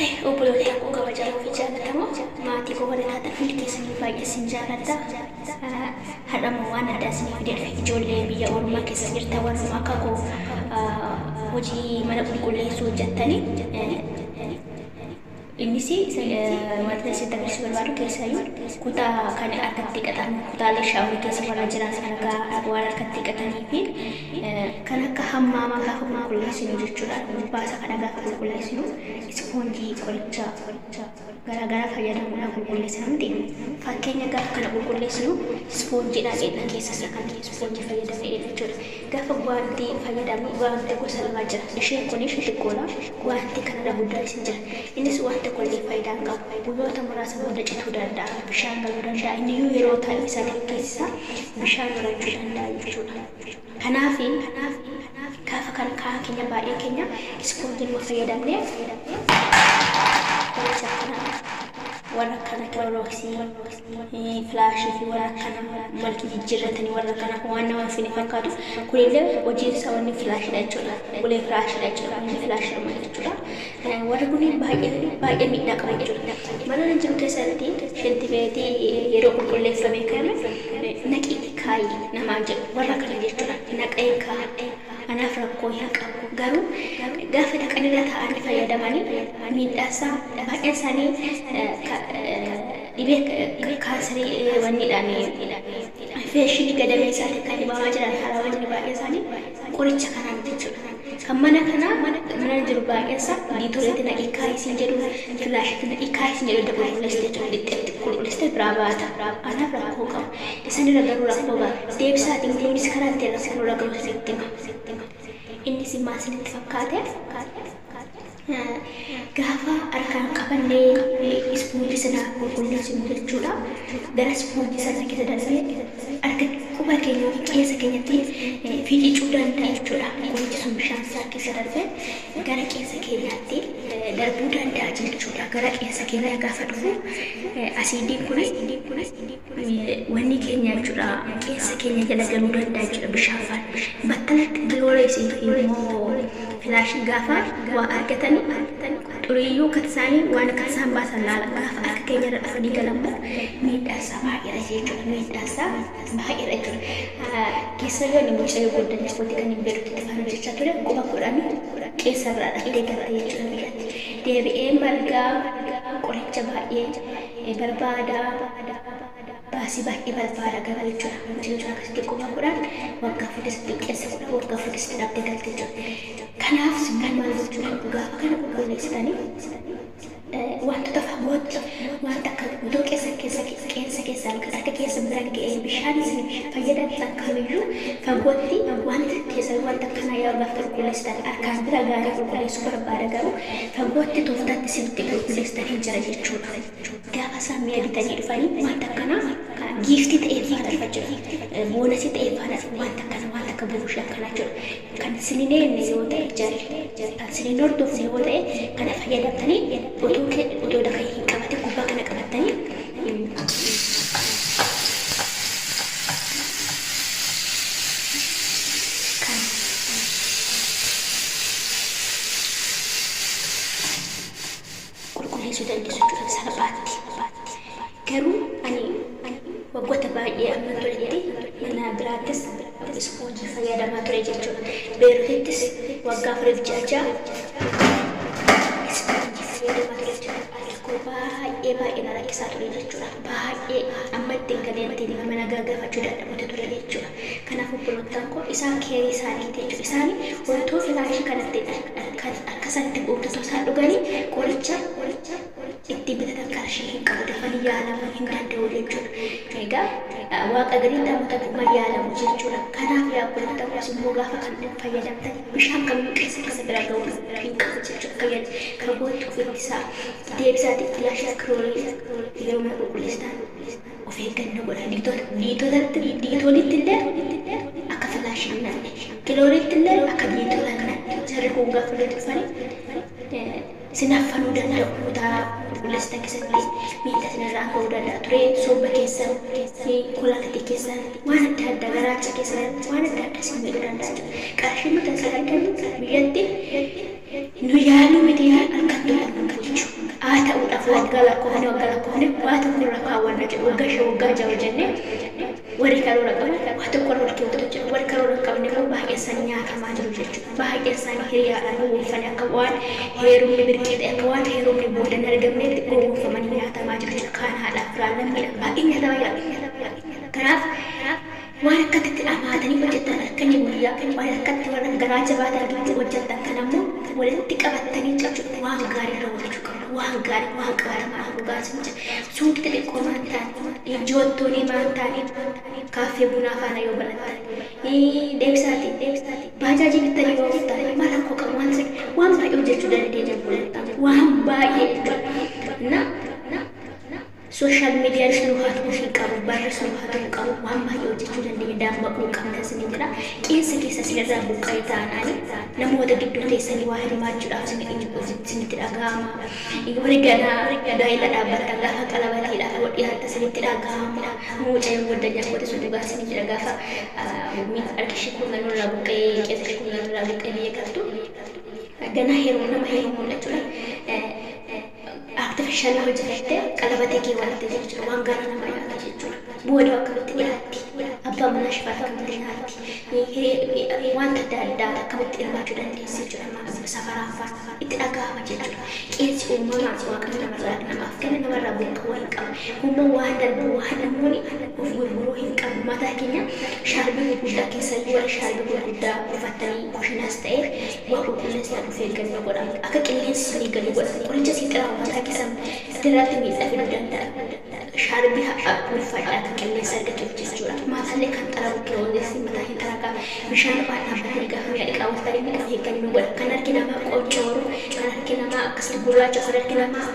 Tole obboloota koo kabajamoo fi jaallatamoo maatii koo warra taatan hundi keessanii baay'ee isin jaalladha. Har'a immoo waan addaa isinii fidee dhufe ijoollee biyya ormaa keessa jirtan warruma akka koo hojii mana qulqulleessuu hojjettanii Innis wanta isinitti agarsiisuu barbaadu keessaayyuu kutaa kan harkatti dhiqatan kutaalee shaawurii keessa warra jiran harkaa waan harkatti dhiqatanii fi kan akka hammaamaa gaafa qulqulleessinu jechuudha. Gubbaasa kana gaafa qulqulleessinu ispoonjii qoricha garaagaraa fayyadamuudhaan qulqulleessina miti. Fakkeenya gaafa kana qulqulleessinu ispoonjiidhaan dheedha keessa isaa kana ispoonjii fayyadamnee dheedha jechuudha. Gaafa guwaantii fayyadamnu guwaantii gosa lama jira. Isheen kun ishee xiqqoodha. Guwaantii kanarra guddaanis ni jira. Innis waan tokko illee faayidaa hin qabu. Guyyoota muraasa booda cituu danda'a. Bishaan galuu danda'a. Inniyyuu yeroo taa'u isaa keessaa bishaan horachuu danda'a jechuudha. Kanaaf gaafa kana kaan keenya baay'een keenya ispoonjiinuma fayyadamnee qoricha kana warra akkana kiloorooksii filaashii fi warra akkana malkii jijjiirratanii warra akkana kun waan nama hin fakkaatu. Kunillee hojiin isaa wanni filaashiidha jechuudha. Ulee filaashiidha jechuudha. Wanni filaashiidhuma jechuudha. Warri kun baay'ee baay'ee miidhaa qaba jechuudha. Mana nan jiru keessatti shintibeetii yeroo qulqulleeffamee ka'ame naqii kaayi namaan jedhu warra kana jechuudha. Naqee kaa anaaf rakkoo hin qabu. Garuu gaafa dhaqan irra taa'anii fayyadamanii miidhaasaa baay'een isaanii dhibee kaansarii wanniidhaan infekshinii gadameessaatiin kan dhibamaa jiran haraawwanni baay'een isaanii qoricha kanaan jechuudha. Kan mana kanaa mana jiru baay'een isaa diitoleetti naqii kaayisiin jedhu filaashitti naqii kaayisiin jedhu edda qulqulleessite jechuudha. Lixxeetti qulqulleessite biraa baata. Anaaf rakkoo qaba. Isanirra garuu rakkoo ga'a. Deebisaatiin kunis karaa ittiin rakkoo nurra gahu isinitti hima. Innis maal isinitti fakkaate? Gaafa harkaan qabannee ispoonjii sana qulqulleessinu jechuudha. Gara ispoonjii sana keessa darbee harka quba keenya yookiin qeensa keenyatti fiicicuu danda'a jechuudha. Qorichi sun bishaan isaa keessa darbee gara qeensa keenyaatti darbuu danda'a jechuudha. Gara qeensa keenyaa gaafa dhufu asiidiin kun wanni keenya jechuudha qeensa keenya jala galuu danda'a jechuudha bishaan faana. Battalatti kilooreesii fi immoo filaashiin gaafa waa argatanii xuriiyyuu kan isaanii waan akka isaan baasan laala gaafa harka keenya irra dhufanii galammoo miidhaan isaa baay'eedha jechuudha. Miidhaan isaa baay'eedha jechuudha. Keessayyuu ani mucayyoo guddinni kooti kan hin beektutti faana hojjechaa ture quba kudhanii qeensa irraa dhabdee galte jechuudha biyyatti. Deebi'ee margaa qoricha baay'ee barbaada. Baasii baay'ee barbaada garuu jechuudha. Mucayyoo sun akkasitti quba kudhan waggaa furdisitti qeensa kudhan waggaa furdisitti dhabdee galte jechuudha. Kanaaf simmoo maal gochuu qabdu gaafa kana qulqulleessitanii wantoota fagootti wanta akka utuu qeensa keessa qeensa keessaan harka keessa bira ga'ee bishaan isin fayyadamtan kamiyyuu fagootti wanta keessa wanta akkanaa yeroo gaafa qulqulleessitan harkaan bira ga'anii qulqulleessuu barbaada garuu fagootti tooftaatti isinitti qulqulleessitan hin jira jechuudha. Gaafa isaan mi'a bitanii dhufanii wanta akkanaa giiftii ta'ee faana dhufa jechuudha. Boonasii ta'ee faana dhufa wanta akkana wanta akka buruushii akkanaa jechuudha. Kan isin hin eegne yoo ta'e jarri kan isin hin hordofne yoo ta'e kana fayyadamtanii otoo kee otoo daka hin qabatin gubbaa kana qabattanii kan qulqulleessuu dandeessu jechuudha salphaatti. Garuu ani waggoota baay'ee amma turetti mana biraattis ispoonjii fayyadamaa ture jechuudha. Beerutittis waggaa afuriif ji'a ja'a ispoonjii fayyadamaa ture jechuudha. Rakkoo baay'ee baay'ee na rakkisaa ture jechuudha. Baay'ee amma ittiin galee ittiin mana gaagaafachuu dadhabuutu ture jechuudha. Kanaaf obboloottan koo isaan keerii isaaniiti jechuudha. Isaan otoo filaashii kanatti kan akka isaan itti guuttatu isaan dhuganii qoricha ittiin bitatan qarshii hin qabu dafanii yaalamuu hin danda'u jechuudha. Egaa waaqa gaditti namoota dhuma yaalamu jechuudha. Kanaaf yaa obboloota koo immoo gaafa kan fayyadamtan bishaan kamiyyuu keessa keessa bira ga'uu hin qabu jechuudha. Fayyad fagootti of ittisaa deebisaati filaashii kiroorii yeroo mana qulqulleessitan of eeggannoo godha. Diitoolitti illee akka filaashii hin naqne. Kilooriitti illee akka diitoolaa hin naqne. Jarri kun gaafa walitti dhufanii isin affanuu danda'u. Kutaa qulqulleessitan keessatti miidhaa isinirraan ga'uu danda'a ture. Somba keessan, kolaalitii keessan, waan adda addaa garaacha keessan waan adda addaa isin miidhuu danda'a jechuudha. Qarshiin nuti asii argannu biyyatti nu yaaluu miti halkan tokko nu bulchu. Waggaa lakkoofne, waggaa lakkoofne waa tokko irra kaawwanna jedhu. Waggaa 5, waggaa 6 hojjennee warri karoora qaban waa tokko irra ol keewwatu jechuudha. Warri karoora hin qabne immoo baay'een isaanii nyaatamaa jiru jechuudha. Baay'een isaanii hiriyaadhaan gowwoomfanii akka waan heerumni birqii ta'e, akka waan heerumni booda hin argamneetti gowwoomfamanii nyaatamaa jiru jechuudha. Kaan haadhaaf firaan lammiidhaan baay'ee nyaatamaa jira. Kanaaf waan akkatti itti dhamaatanii hojjettan halkanii guyyaa, waan akkatti warra garaa jabaatan hojjettan kan ammoo walitti qabattanii jechuudha waan gaarii irra oolchuu qabna. Waan gaarii, waan qabatamaa dhugaa isin jedha. Suuqii xixiqqoo maan taane, joottoonii maan taane, kaaffee bunaa faana yoo banattan, deebisaati baajaajii bittanii yoo ooftan maal rakkoo qabu? Waan waan baay'ee hojjechuu dandeenya, waan baay'ee jechuudha. Na Sooshaal miidiyaanis nu hatuu hin qabu, barris nu hatuu hin qabu, waan baay'ee hojjechuu dandeenya, dammaquu qabna isiniin jedha. Qeensa keessa isinirraa buqqa'e taanaan namoota gidduu teessanii waa hirmaachuudhaaf isinitti dhaga'ama. Warri ganaa gaa'ela dhaabbattan gaafa qalabatiidhaaf yoo dhiyaatta isinitti dhaga'ama. Mucayyoo goddanyaa kooti sun dhugaa isiniin jedha, gaafa harki ishee kurnan nurraa buqqa'ee, qeensa ishee kurnan nurraa buqqa'ee biyya galtu ganaa heerumu nama heerumuudha jechuudha. Artificial hojjetatte qalabata kee walatte jechuudha. Waan garaa nama nyaata jechuudha. Booda akkamitti dhiyaatti? Abbaa manaa ishee akkamitti nyaatti? Wanta adda addaa akkamitti hirmaachuu dandeessi jechuudha. Safaraan fa'a itti dhaga'ama jechuudha. Qeensi uumamaan Waaqni namarraa namaaf kenne namarraa buqqa'uu hin qabu. Humna waan darbu waan namoonni of gurguruu hin qabu. Mataa keenya shaarbii gurguddaa keessayyuu warri shaarbii gurguddaa uffattanii kushinaas ta'e waa qulqulleessitan of eeggannoo godha. Akka qilleensi isinii galu godha. Qoricha isin xiraa'u mataa keessan irratti miidhaa fiduu danda'a. Shaarbii haphaa uffadha akka qilleensa argatuuf jechuudha. Mataallee kan xaragu kiroolessi mataa hin xaragaa. Bishaan waan dhaabbatanii gaafa mi'a dhiqaa ooltanii of eeggannoo godha. Kan harki namaa qoccooru, kan harki namaa akkasitti gurraacha, kan harki namaa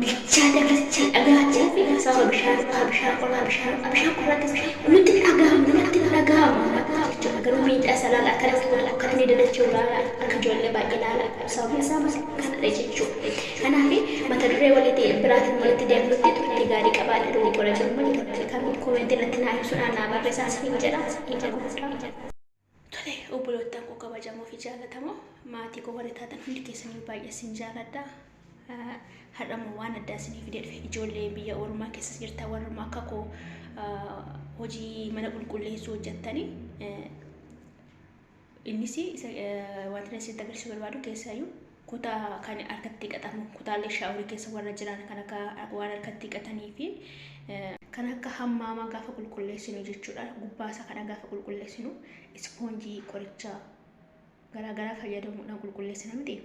bilchaate akkasitti dhagaa ta'ee fi sababa bishaan ho'aa, bishaan qorraa, bishaan ho'aa, bishaan qorraa keessa nutti dhaga'amu, namatti dhaga'amu jechuudha. Garuu miidhaa isaa laala, akka namni tokko akka inni dadachuu laala, akka ijoollee baay'ee laala. Sababni isaa maal kanadha jechuudha. Kanaaf mata duree walitti biraatiin walitti deemnutti turtii gaarii qabaadha. Dogoggora jiru malee kan koomentii irratti naa ibsuudhaan naa barreessaa isiniin jedha. Ija guddaa. Tole, obboloottan koo kabajamoo fi jaallatamoo, maatii koo warri taatan hundi keessanii baay'ee isin jaalladha. Har'a immoo waan addaa isinii fidee dhufe. Ijoollee biyya ormaa keessa jirtan, warra akka koo hojii mana qulqulleessuu hojjettanii, innis wanti isinitti agarsiisuu barbaadu keessaayyuu kutaa kan harkatti dhiqatamu, kutaalee shaaworii keessa warra jiran kan akka waan harkatti dhiqatanii fi kan akka hammaamaa gaafa qulqulleessinu jechuudha. Gubbaa isaa kana gaafa qulqulleessinu ispoonjii qoricha garaagaraa fayyadamuudhaan qulqulleessina miti.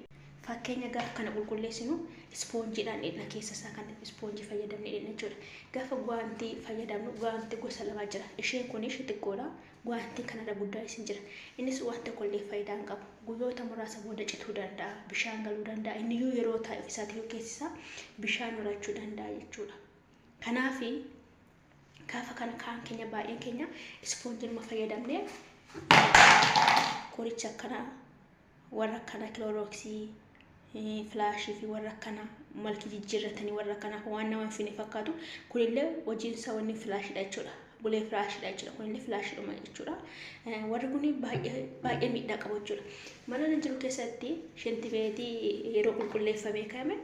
Fakkeenya gaafa kana qulqulleessinu ispoonjiidhaan dhiqna, keessa isaa kan ispoonjii fayyadamne dhiqna jechuudha. Gaafa guwaantii fayyadamnu guwaantii gosa lama jira. Isheen kun ishee xiqqoodha. Guwaantiin kanarra guddaa isin jira. Innis waan tokkollee faayidaa hin qabu. Guyyoota muraasa booda cituu danda'a. Bishaan galuu danda'a. Inniyyuu yeroo taa'e ofiisaatii keessi isaa bishaan horachuu danda'a jechuudha. Kanaaf gaafa kana kaan keenya baay'een keenya ispoonjiinuma fayyadamnee qoricha akkanaa warra akkanaa kiloorooksii, filaashii fi warra akkanaa malkii jijjiirratanii warra akkanaa waan nama hin finne fakkaatu. Kunillee hojiin isaa wanni filaashiidha jechuudha. Bulee filaashiidha jechuudha. Kunillee filaashiidhuma jechuudha. Warri kun baay'ee baay'ee miidhaa qabu jechuudha. Mana jiru keessatti shintibeetii yeroo qulqulleeffamee kaa'ame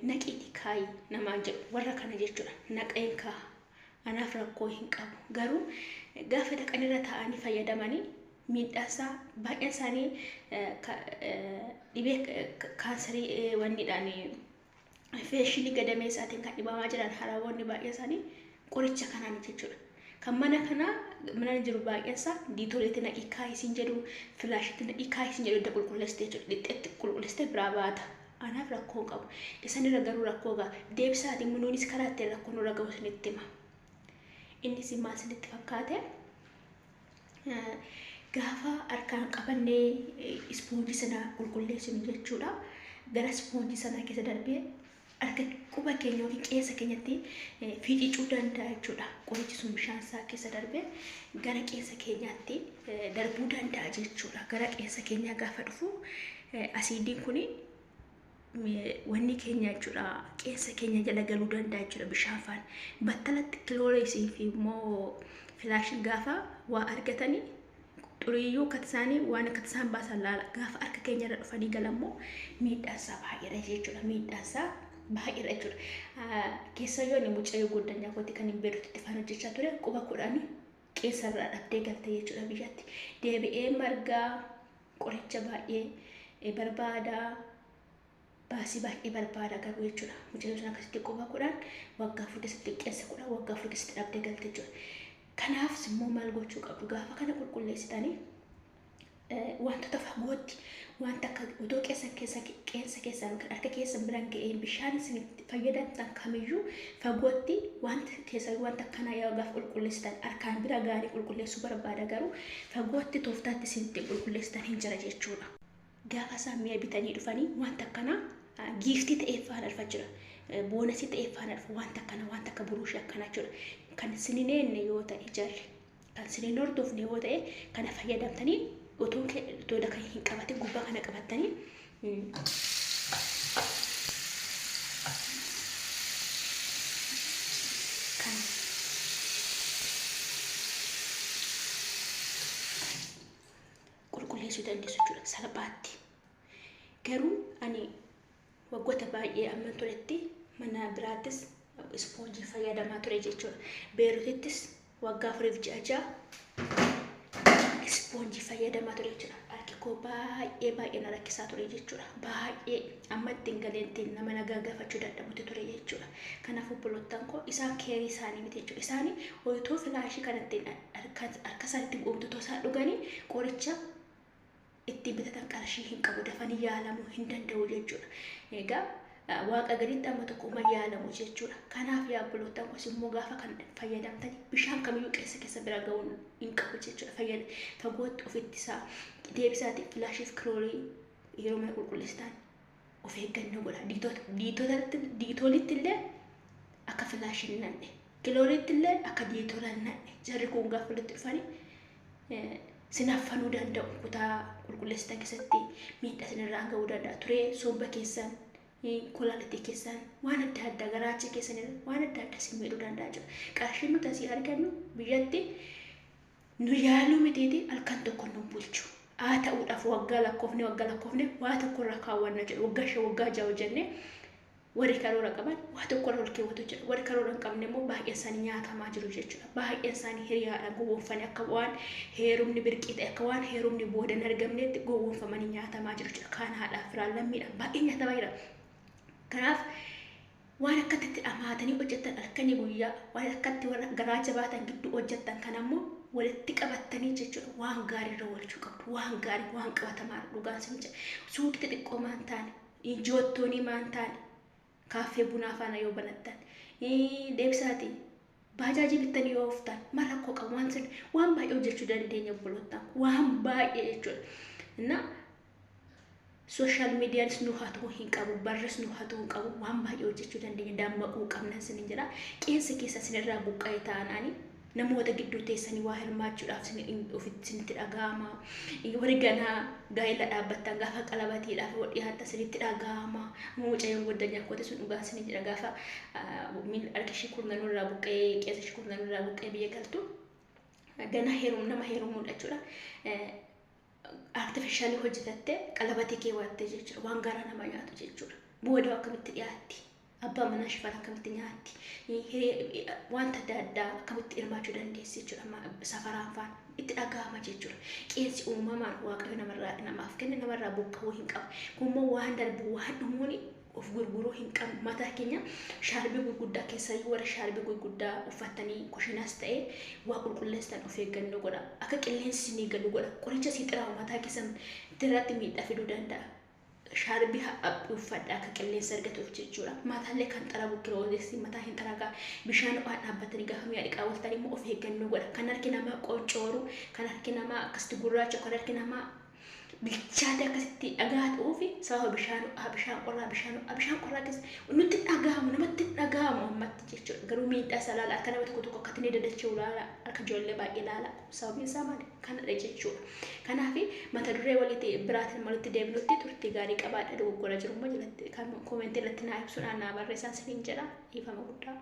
naqiitii kaayi namaan jedhu warra kana jechuudha. Naqeen kaa'a. Anaaf rakkoo hin qabu. Garuu gaafa dhaqanirra taa'anii fayyadamanii miidhaasaa baay'een isaanii dhibee kaansarii wanniidhaan infekshinii gadameessaatiin kan dhibamaa jiran haraawwanni baay'een isaanii qoricha kanaan jechuudha. Kan mana kanaa mana jiru baay'een isaa diitoleetti naqii kaayisiin jedhu, filaashitti naqii kaayisiin jedhu, edda qulqulleessite jechuudha. Lixxeetti qulqulleessite biraa baata. Anaaf rakkoo hin qabu. Isanirra garuu rakkoo ga'a. Deebisaatiin nuunis karaa ittiin rakkoo nurra gahu isinitti hima. Innis maal isinitti fakkaate? Gaafa harkaan qabannee ispoonjii sana qulqulleessinu jechuudha. Gara ispoonjii sana keessa darbee harka quba keenya yookiin qeensa keenyatti fiicicuu danda'a jechuudha. Qorichi sun bishaan isaa keessa darbee gara qeensa keenyaatti darbuu danda'a jechuudha. Gara qeensa keenyaa gaafa dhufu asiidiin kuni wanni keenya jechuudha, qeensa keenya jala galuu danda'a jechuudha bishaan faana. Battalatti kilooreesii fi immoo filaashiin gaafa waa argatanii xuriiyyuu akka isaanii waan akka isaan baasan laala, gaafa harka keenya irra dhufanii galammoo miidhaan isaa baay'eedha jechuudha. Miidhaan isaa Baay'eedha jechuudha. Keessayyuu ani mucayyoo goddanyaa kootti kan hin beektutti faana hojjechaa ture quba 10 qeensarraa dhabdee galte jechuudha biyyatti. Deebi'ee margaa qoricha baay'ee barbaada. Baasii baay'ee barbaada garuu jechuudha. Mucayyoo sana akkasitti quba 10 waggaa 4 keessatti qeensa 10 waggaa 4 keessatti dhabdee galte jechuudha. Kanaaf immoo maal gochuu qabdu gaafa kana qulqulleessitanii wantoota fagootti wanta akka otoo qeensa keessan yookiin harka keessan biraan ga'een bishaan isin fayyadamtan kamiyyuu fagootti wanta keessa wanta akkanaa yoo gaafa qulqulleessitan harkaan bira ga'anii qulqulleessuu barbaada garuu fagootti tooftaatti isin ittiin qulqulleessitan hin jira jechuudha. Gaafa isaan mi'a bitanii dhufanii wanta akkanaa giiftii ta'ee faana dhufa jira. Boonasii ta'ee faana dhufa wanta akkanaa wanta akka buruushii akkanaa jechuudha. Kan isin hin eenne yoo ta'e jarri kan isin hin hordofne yoo ta'e kana fayyadamtanii otoo kan hin qabatin gubbaa kana qabattanii kan qulqulleessuu dandeessu jechuudha salphaatti. Garuu ani waggoota baay'ee amman turetti mana biraattis ispoonjii fayyadamaa ture jechuudha. Beerutittis waggaa 4 ji'a 6 ispoonjii fayyadamaa ture jechuudha. Harki koo baay'ee baay'ee na rakkisaa ture jechuudha. Baay'ee amma ittiin galeen ittiin nama nagaa gaafachuu dadhabutti ture jechuudha. Kanaaf obbolottan koo isaan keerii isaanii miti jechuudha. Isaan otoo filaashii kana ittiin harka isaaniitti guutuu otoo isaan dhuganii qoricha ittiin bitatan qarshii hin qabu dafanii yaalamuu hin danda'u jechuudha. Egaa waaqa gaditti amma tokko yaalamu jechuudha. Kanaaf yaa obbolottan koos immoo gaafa kan fayyadamtanii bishaan kamiyyuu qeensa keessa bira ga'uun hin qabu jechuudha. Fagootti ofitti isaa deebisaati filaashiif kiroolii yeroo mana qulqulleessitan of eeggannoo godha. Diitoolitti illee akka filaashii hin nanne. Kilooriitti illee akka diitoola hin nanne. Jarri kun gaafa walitti dhufanii sinaffanuu danda'u. Kutaa qulqulleessitan keessatti miidhaa sinirraan ga'uu danda'a. Turee somba keessan kolaalitii keessan waan adda addaa garaacha keessan waan adda addaa sin miidhuu danda'a jechuudha. Qarshiin nuti asii argannu biyyatti nu yaaluu mitiiti halkan tokko nu bulchu. Haa ta'uudhaaf waggaa lakkoofne waa tokko irra kaawwanna jedhu waggaa 5 waggaa 6 hojjennee warri karoora qaban waa tokko irra ol keewwatu jedhu warri karoora hin qabne immoo baay'een isaanii nyaatamaa jiru jechuudha. Baay'een isaanii hiriyaadhaan gowwoomfanii akka waan heerumni birqii ta'e akka waan heerumni booda hin argamnetti gowwoomfamanii nyaatamaa jiru jechuudha. Kaan haadhaaf firaan lammiidhaan baay'ee nyaatamaa jira. Kanaaf waan akkatti itti dhamaatanii hojjettan halkanii guyyaa waan akkatti warra garaa jabaatan gidduu hojjettan kan ammoo walitti qabattanii jechuudha. Waan gaarii irra oolchuu qabdu. Waan gaarii waan qabatamaa dhugaan sin jedha. Suuqii xixiqqoo maan taane, joottoonii maan taane, kaaffee bunaa faana yoo banattan, deebisaati baajaajii bittanii yoo ooftan maal rakkoo qabu waan sin waan baay'ee hojjechuu dandeenya obbolottan waan baay'ee jechuudha. Innaa sooshaal miidiyaanis nu hatuu hin qabu, barris nu hatuu hin qabu, waan baay'ee hojjechuu dandeenya, dammaquu qabna isiniin jedha. Qeensa keessa isinirraa buqqa'e taanaani namoota gidduu teessanii waa hirmaachuudhaaf ofitti isinitti dhaga'ama. Warri ganaa gaa'ela dhaabbattan gaafa qalabatiidhaaf yoo dhiyaattan isinitti dhaga'ama. Mucayyoon goddanyaa koote sun dhugaa isiniin jedha gaafa harki ishee kurnanuu irraa buqqa'ee qeensa ishee kurnanuu irraa buqqa'ee biyya galtu ganaa nama heerumuudha jechuudha. Artifishaalii hojjetattee qalabatee keewwattee jechuudha. Waan garaa nama nyaatu jechuudha. Booda akkamitti dhiyaatti? Abbaa manaa ishee faana akkamitti nyaatti? Wanta adda addaa akkamitti hirmaachuu dandeessi jechuudha. Safaraan faana itti dhaga'ama jechuudha. Qeensi uumamaan waaqayyo namarraa namaaf kenne namarraa buqqa'uu hin qabu. Kun immoo waan darbu waan dhumuuni of gurguruu hin qabnu. Mataa keenya shaarbii gurguddaa keessayyuu warra shaarbii gurguddaa uffatanii kushinaas ta'e waa qulqulleessitan of eeggannoo godha. Akka qilleensi isinii galu godha. Qoricha sii xiraa'u mataa keessan irratti miidhaa fiduu danda'a. Shaarbii haphii uffadha akka qilleensa argatuuf jechuudha. Mataallee kan xaragu kiroolessi mataa hin xaragaa. Bishaan ho'aan dhaabbatanii gaafa mi'a dhiqaa ooltan immoo of eeggannoo godha. Kan harki namaa qoncooru, kan harki namaa akkasitti gurraacha, kan harki namaa bilchaate akkasitti dhagaa ta'uufi sababa bishaan ho'aa, bishaan qorraa, bishaan ho'aa, bishaan qorraa keessa nutti dhaga'amu, namatti dhaga'amu ammatti jechuudha. Garuu miidhaa isaa ilaala, harka nama tokko tokko akkatti ni dadacha'u ilaala, harka ijoollee baay'ee ilaala. Sababiin isaa maali? Kanadha jechuudha. Kanaaf mata duree walitti biraatiin walitti deebinutti turtii gaarii qabaadha. Dogoggora jiru immoo jalatti koomentii irratti naa ibsuudhaan naa barreessaa isiniin jedha. Dhiifama guddaa.